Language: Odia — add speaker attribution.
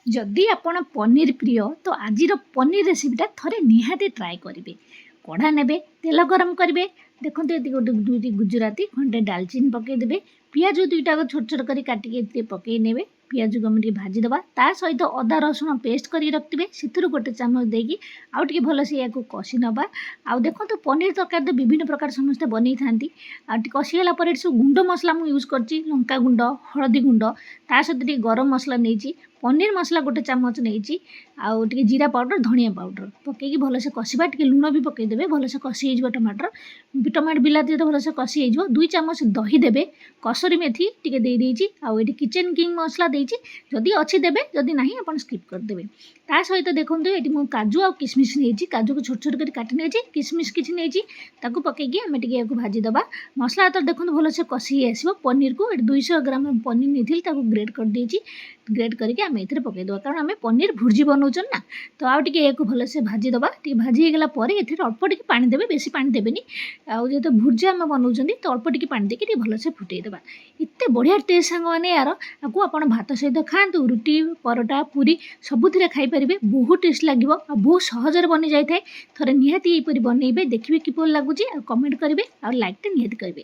Speaker 1: ଯଦି ଆପଣ ପନିର ପ୍ରିୟ, ତ ଆଜିର ପନିର ରେସିପିଟା ଥରେ ନିହାତି ଟ୍ରାଏ କରିବେ। କଢ଼ା ନେବେ, ତେଲ ଗରମ କରିବେ। ଦେଖନ୍ତୁ, ଏତିକି ଗୋଟେ ଦୁଇଟି ଗୁଜୁରାତି, ଖଣ୍ଡେ ଡାଲଚିନି ପକାଇଦେବେ। ପିଆଜ ଦୁଇଟାକୁ ଛୋଟ ଛୋଟ କରି କାଟିକି ଏଥିରେ ପକାଇ ନେବେ। ପିଆଜକୁ ଆମେ ଟିକେ ଭାଜିଦେବା। ତା ସହିତ ଅଦା ରସୁଣ ପେଷ୍ଟ କରିକି ରଖିଥିବେ, ସେଥିରୁ ଗୋଟେ ଚାମଚ ଦେଇକି ଆଉ ଟିକେ ଭଲସେ ଏହାକୁ କଷି ନେବା। ଆଉ ଦେଖନ୍ତୁ, ପନିର ତରକାରୀ ତ ବିଭିନ୍ନ ପ୍ରକାର ସମସ୍ତେ ବନେଇଥାନ୍ତି। ଆଉ ଟିକେ କଷିଗଲା ପରେ ଏଠି ସବୁ ଗୁଣ୍ଡ ମସଲା ମୁଁ ୟୁଜ୍ କରିଛି। ଲଙ୍କା ଗୁଣ୍ଡ, ହଳଦୀ ଗୁଣ୍ଡ, ତା ସହିତ ଟିକେ ଗରମ ମସଲା ନେଇଛି, ପନିର ମସଲା ଗୋଟେ ଚାମଚ ନେଇଛି, ଆଉ ଟିକେ ଜିରା ପାଉଡ଼ର, ଧନିଆ ପାଉଡ଼ର ପକାଇକି ଭଲସେ କଷିବା। ଟିକେ ଲୁଣ ବି ପକାଇଦେବେ। ଭଲସେ କଷି ହେଇଯିବ। ଟମାଟର, ଟମାଟୋ, ବିଲାତି ତ ଭଲସେ କଷି ହେଇଯିବ। 2 ଚାମଚ ଦହି ଦେବେ। କସୁରୀ ମେଥି ଟିକେ ଦେଇଦେଇଛି। ଆଉ ଏଠି କିଚେନ୍ କିଙ୍ଗ ମସଲା ଦେଇଛି। ଯଦି ଅଛି ଦେବେ, ଯଦି ନାହିଁ ଆପଣ ସ୍କିପ୍ କରିଦେବେ। ତା ସହିତ ଦେଖନ୍ତୁ, ଏଠି ମୁଁ କାଜୁ ଆଉ କିସମିସ୍ ନେଇଛି। କାଜୁକୁ ଛୋଟ ଛୋଟ କରି କାଟି ନେଇଛି, କିସମିସ୍ କିଛି ନେଇଛି। ତାକୁ ପକାଇକି ଆମେ ଟିକେ ଏହାକୁ ଭାଜିଦେବା। ମସଲା ତ ଦେଖନ୍ତୁ, ଭଲସେ କଷି ହେଇ ଆସିବ। ପନିରକୁ ଏଠି 200 ଗ୍ରାମ ପନିର ନେଇଥିଲି, ତାକୁ ଗ୍ରେଟ୍ କରିଦେଇଛି। ଗ୍ରେଟ୍ କରିକି ଆମେ ଏଥିରେ ପକାଇଦେବା, କାରଣ ଆମେ ପନିର ଭୁର୍ଜି ବନାଉଛନ୍ତି ନା। ତ ଆଉ ଟିକେ ଏହାକୁ ଭଲସେ ଭାଜିଦେବା। ଟିକେ ଭାଜି ହେଇଗଲା ପରେ ଏଥିରେ ଅଳ୍ପ ଟିକେ ପାଣି ଦେବେ, ବେଶୀ ପାଣି ଦେବେନି। ଆଉ ଯେହେତୁ ଭୁର୍ଜି ଆମେ ବନାଉଛନ୍ତି, ତ ଅଳ୍ପ ଟିକେ ପାଣି ଦେଇକି ଟିକେ ଭଲସେ ଫୁଟେଇଦେବା। ଏତେ ବଢ଼ିଆ ଟେଷ୍ଟ ସାଙ୍ଗମାନେ ଏହାର। ଆକୁ ଆପଣ ଭାତ ସହିତ ଖାଆନ୍ତୁ, ରୁଟି, ପରଟା, ପୁରୀ ସବୁଥିରେ ଖାଇପାରିବେ। ବହୁତ ଟେଷ୍ଟ ଲାଗିବ ଆଉ ବହୁତ ସହଜରେ ବନିଯାଇଥାଏ। ଥରେ ନିହାତି ଏହିପରି ବନେଇବେ, ଦେଖିବେ କିପରି ଲାଗୁଛି ଆଉ କମେଣ୍ଟ କରିବେ ଆଉ ଲାଇକ୍ଟା ନିହାତି କରିବେ।